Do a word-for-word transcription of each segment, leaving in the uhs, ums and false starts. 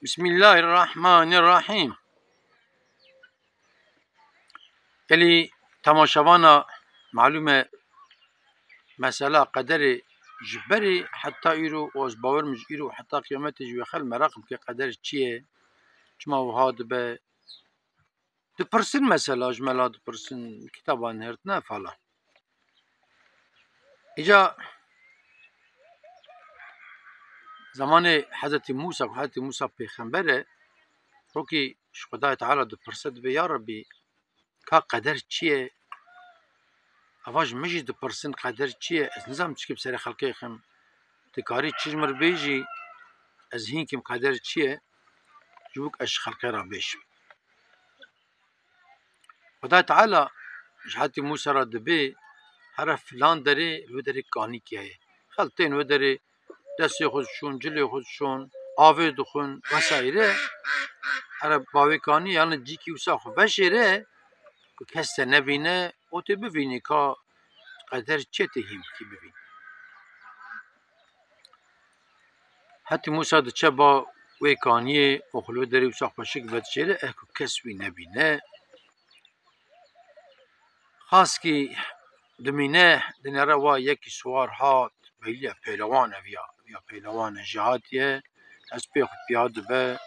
Bismillahirrahmanirrahîm. Gelî temaşevana, malûm e, mesela qederê ji berê heta îro û ez bawer min ji îro heta qiyametê ji wê xel meraq bike qeder çi ye, çima wiha dibe. Dipirsin mesela, ji me la dipirsin, kitaba nihêrtine falan. Îca zemanê Hezretî Mûsa, ku Hezretî Mûsa pêxember e, rokî ji Xwedayê Teala dipirse, dibe, ya Rebbî, ka qeder çi ye? Eva ji min jî dipirsin, qeder çi ye? Ez nizam çi kim serê xelkê xim. Tu karî çi ji min re bêjî, ez hîn kim qeder çi ye? Ji bo ku ez ji xelkê re bêjim. Xwedayê Teala ji Hezretî Mûsa re dibê, here filan derê, li wê derê kanîkî heye. Xelk tên wê derê, destê xwe dişon, cilê xwe dişon, avê dixwin vesaire. Here bavê kanî, yani cîkî wisa xwe veşêre, ku kes te nebîne, û tê bivînî ka qeder çi tê hîn bikî bivînî. Hetî Mûsa diçe ba wê kaniyê û xwe li wê derê wisa xweşik vedişêre, eh ku kes wî nebîne. Xaskî dimîne, dinere wa yekî siwar hat, belî ye pehlewan e, viya, viya pehlewan e, jêhatî ye, hespê xwe piya dibe.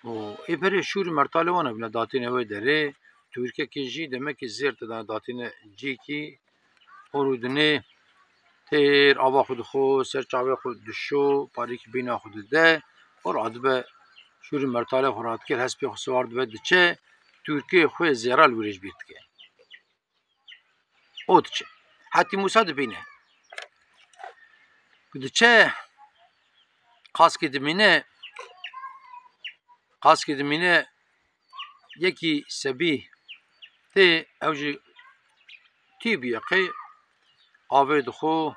Û ê berê şûrî mertalê wan hebûne datîne wê derê, tûrkekê jî demekî zêr tê de datîne cîkî, hor û dinê têr ava xwe dixwe, ser çavê xwe dişo, parêkî bîna xwe dide, hor adibe şûrî mertalê xwe radikir, hespê xwe siwar dibe diçe, tûrkê xwe zêra li wî re ji bîr dike. O diçe. Hetî Mûsa dibîne. Ku diçe, qaskê dimîne, qaskê dimîne, yekî sebî tê, ew jî tî bûye qey, avê dixwe,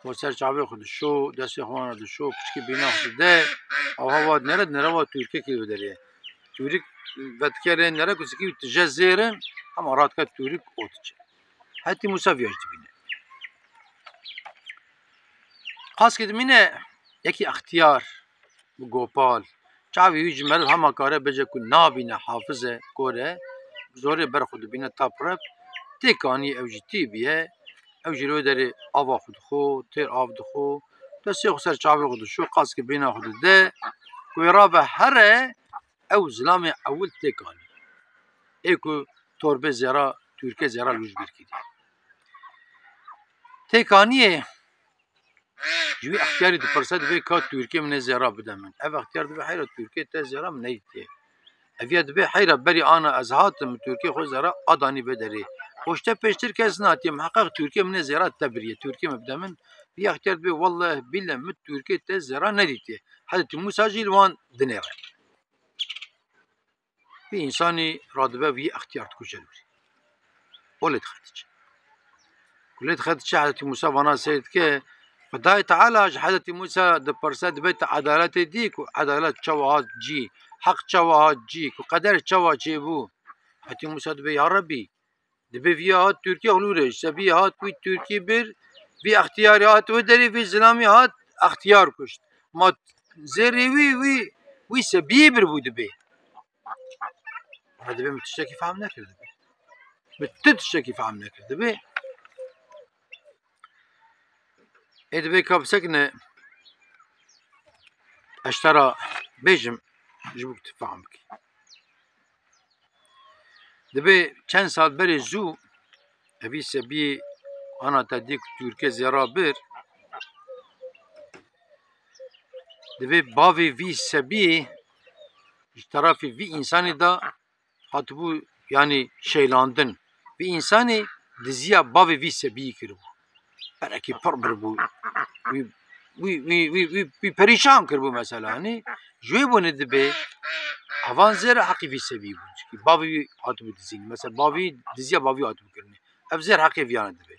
û ser çavê xwe dişo, destê xwe wana dişo, piçkî bîna xwe dide, ew hewa dinere, dinere wa tûrkekî li wê derê ye. Tûrik vedikere nere ku zikî tije zêr in, hema radike tûrik û diçe. Hetî Mûsa viya jî dibîne. Qaskê dimîne yekî extiyar bi gopal. Çavê wî ji meriv hema kare bêje ku nabîne, hafiz e, kor e, zorê ber xwe dibîne tap rep, tê kanî ew jî tî bûye, ew jî li wê derê ava xwe dixwe, têr av dixwe, destê xwe ser çavê xwe dişo, qaskê bîna xwe dide, ku wê rabe here, ew zilamê ewil tê kanî. Ê ku torbê zêra, tûrkê zêra li wî ji bîr kiriye. Tê kaniyê, ji wî extiyarî dipirse, dibê ka tûrkê min ê zêra bide min. Ev extiyar dibê heyra tûrkê te zêra min nedîtiye. Ev ya dibê heyra berî ana ez hatim, tûrkê xwe zêra adanî vê derê. Hoşte pêştir kes natiye, miheqeq tûrkê min ê zêra te biriye, tûrkê min bide min. Vî extiyar dibê, welleh bîleh min tûrkê te zêra nedîtiye. Hezretî Mûsa jî li wan dinêre. Vî însanî radibe vî extiyar dikuje li wî. O lê dixe diçe. Ku lê dixe diçe, Hezretî Mûsa vana seyr dike, Xwedayê Teala ji Hezretî Mûsa dipirse, dibe, tu edaletê dî ku edalet çawa hat cî, heq çawa hat cî, ku qeder çawa çêbû? Hezretî Mûsa dibe, ya Rebbî, dibê vîya hat Tirkiye xwe li wî re, sebî hat wî Tirkî bir, vî extiyarî hat wê derê, vî zilamî hat extiyar kuşt. Ma zêrê wî, wî, wî sebî bir bû dibê. Ama dibê min tiştekî fehm nekir dibê. Min tu tiştekî fehm nekir dibê. Ê dibê ka bisekine ez ji te re bêjim, ji bo ku tu fehm bikî. Dibê çend sal berê zû, evî sebiyê ana te dî ku Tirkê zêra bir, dibê bavê vî sebiyê ji terafê vî însanê de hatibû, yanî, şeylandin. Vî însanê diziya bavê vî sebiyî kiribû. Perekî pir biribû. Wî, wî, wî, wî, wî, wî perîşan kiribû mesela. Yanî, ji wê bûne dibê evan zêr heqî vî sebiyî bûn. Çikî bavê wî hatibû dizîn. Mesela, bavî, diziya bavî hatibû kirinê. Ev zêr heqê viyan e dibê.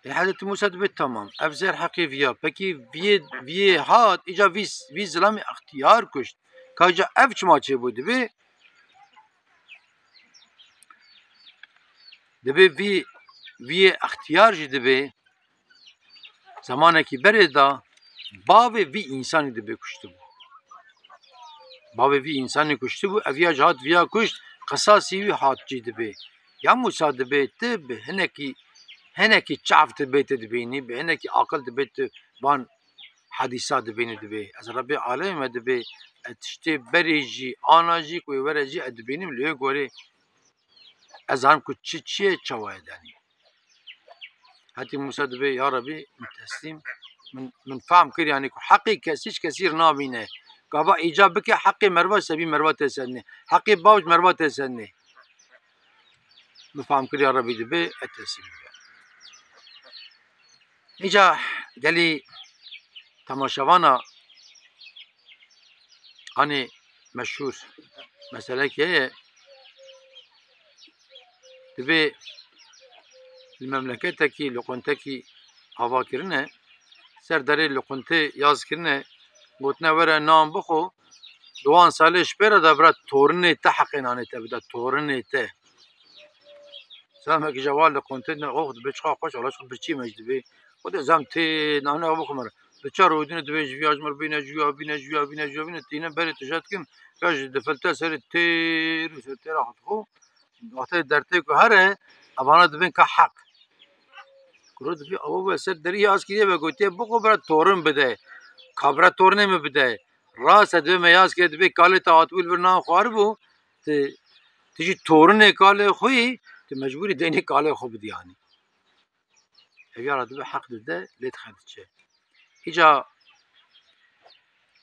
Ê Hezretî Mûsa dibê, tamam, ev zêr heqê viya. Pekî viyê, viyê hat, îca vî, vî zilamê extiyar kuşt. Ka îca ev çima çêbû dibê? Dibê vî, viyê extiyar jî dibê. Zemanekî berê de Bavê vî însanî dibê kuştibû. Bavê vî însanî kuştibû, ev ya jî hat viya kuşt, qisasî wî hat cî dibê. Ya Mûsa dibê tu bi hinekî, hinekî çav dibê tu dibînî, bi hinekî aqil dibê tu van hedîsa dibînî dibê. Ez Rebbê alemê me dibê, ez tiştê berê jî, ana jî ku wê were jî ez dibînim, li wê gorê ez zanim ku çi çi ye, çawa ye danî. Hetî Mûsa dibê, ya Rebî, min teslîm, min, min fehm kir, yanî ku heqê kesî ji kesî re nabîne. Gava îcab bike, heqê merva sebî merva tê serinê. Heqê bav ji merva tê serinê. Min fehm kir, ya Rebî, dibê, ez teslîm bike. Îca gelî temaşevana anê meşhûr meselekê ye. Dibê li memleketekî, li quntekî ava kirine, ser derê li quntê yaz kirine, gotine, were nan bixwe, di wan salê ji pê re de bira torinê te heqê nanê te bide, torinê te. Samek ji wan li konteyner ox dibê çiqa xweş, ala çiqa birçî me jî dibê. Xwedê zam tê nane bixwe me re. Bi çar rûdine dibê ji viya ji me re bîne, ji viya bîne, ji viya bîne, ji viya bîne, tîne berê tije dikim. Ya ji difilte serê têr û ser têra xwe dixwe. Wextê dertê ku here, evana dibên ka heq. Kuro dibê, ew be ser derî yaz kiriye ve gotiye, bixwe bira torin bide. Ka bira torinê min bide. Rast e, dibê me yaz kiriye, dibê kalê te hatibû li vir nan xwaribû. Tu, tu jî torinê kalê xwe yî, tu mecbûrî deynê kalê xwe bidî yanî. Ev ya re dibe heq dide, lê dixe diçe. Îca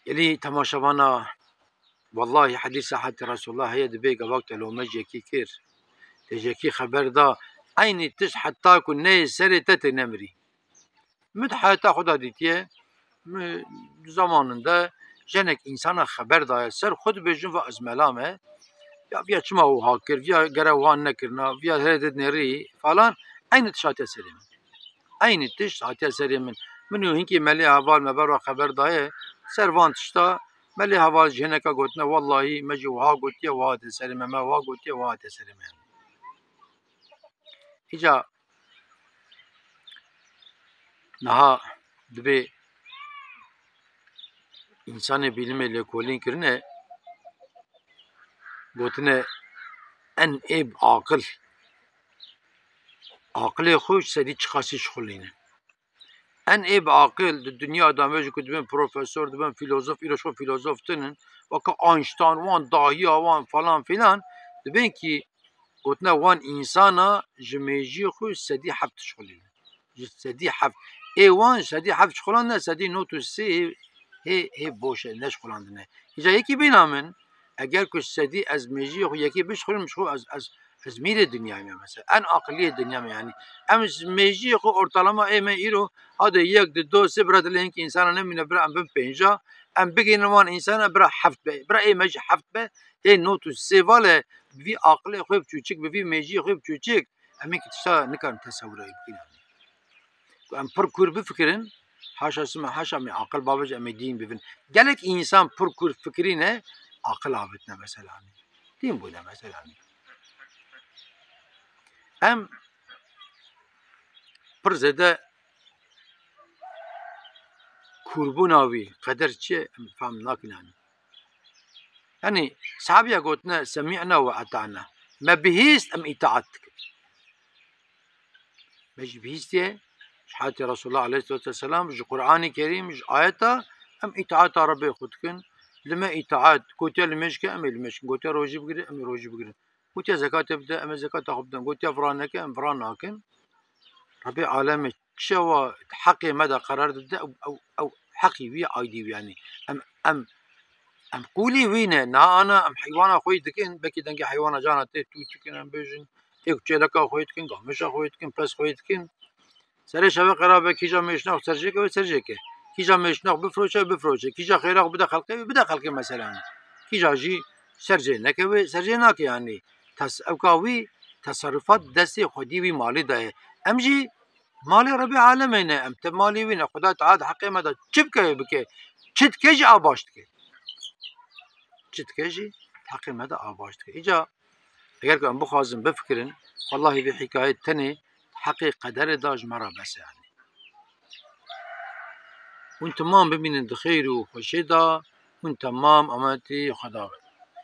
elî temaşevana, wellahî hedîsa hetî Resulullah heye dibê gavak te lome ji yekî kir. Te ji yekî xeber da, eynî tişt heta ku neyê serê te tê nemirî. Min di heyata xwe de dîtiye, min di zamanin de jenek însana xeber daye, ser xwe dibêjin va ez mela me, ya viya çima wiha kir, viya gere wiha nekirina, viya herê dinêrî falan, eynî tişt hatiye serê min. Eynî tişt hatiye serê min. Min û hinkî melê heval me berwa xeber daye, ser van tişta melê heval ji hineka gotine, wellahî me jî wiha gotiye, wiha hatiye serê me, me wiha gotiye, wiha hatiye serê me. Îca niha dibê însanê bîlimê lêkolîn kirine, gotine en ê bi aqil, aqilê xwe ji sedî çiqasî şixulîne. En ê bi aqil di dinya de me jî ku dibin profesor, dibin filozof, îro şo filozof tinin, weke Einstein, wan dahiya wan falan filan, dibin kî gotine wan însana ji mêjiyê xwe sedî heft dişixulîne. Ji sedî heft. Ê wan ji sedî heft dişixulan ne, sedî nod û sê hê, hê, hê boş e, neşixulandine. Îca yekî bîna min, eger ku sedî ez mêjiyê xwe yekî bişixulînim, ji xwe ez, ez, ez mîrê dinyayê me mesela. En aqiliyê dinya me yanî. Em ji mêjiyê xwe ortalama ê me îro, hade yek, di, do, sê, bira dilê hinkî însana nemîne, bira em bin pênca, em bigihînin wan însana, bira heft be. Bira ê me jî heft be, ê nod û sê vale, bi vî aqilê xwe biçûçik, bi vî mêjiyê xwe biçûçik, em ê ki tişta nikarin tesewwurê bikin. Ku em pir kûr bifikirin, haşa sima haşa em ê aqil bavêjin, em ê dîn bibin. Gelek însan pir kûr fikirîne, aqil avêtine mesela. Dîn bûne mesela. Em pir zêde kûrbûna wî, qeder çi ye, em fam nakin yanî. Yanî sahabiya gotine, semî'na we eta'na. Me bihîst, em îtaat dikin. Me jî bihîstiye, ji heyatê Resulullah aleyhissalatu vesselam, ji Qur'anê Kerîm, ji ayeta, em îtaata Rebbê xwe dikin. Li me îtaat, gotiye limêj ke, em ê limêj kin. Gotiye rojî bigire, em ê rojî bigirin. Gotiye zekatê bide, em ê zekata xwe bidin. Gotiye vira neke, em vira nakin. Rebbê alemê çawa heqê me de qerar dide, ew, ew, ew heqî wî, aydî wî yanî. Em, em, em qûlî wî ne, niha ana em heywana xwe yî dikin, belkî dengê heywana cana tê tû dikin, em bêjin, ê ku çêleka xwe yî dikin, gamêşa xwe yî dikin, pez xwe yî dikin. Serê şeve qera be kîja mêşnax serjêke wê serjêke. Kîja mêşnax bifroşe, bifroşe. Kîja xêrax bide xelkê wê, bide xelkê mesela. Kîja jî serjê neke wê, serjê nake yanî. Tas-, ewka wî teserrufat destê xwedî wî malî de ye. Em jî malê Rebê alemê ne, em te malê wî ne. Xuda Teala di heqê me de çi bike wê bike. Çi dike jî a baş dike. Çi dike jî di heqê me de a baş dike. Îca eger ku em bixwazin bifikirin, wellahî vê hîkayê tenê heqê qederê de ji me re bes e yanî. Hûn temam bimînin di xêr û xweşê de, hûn temam ametî Xweda bin.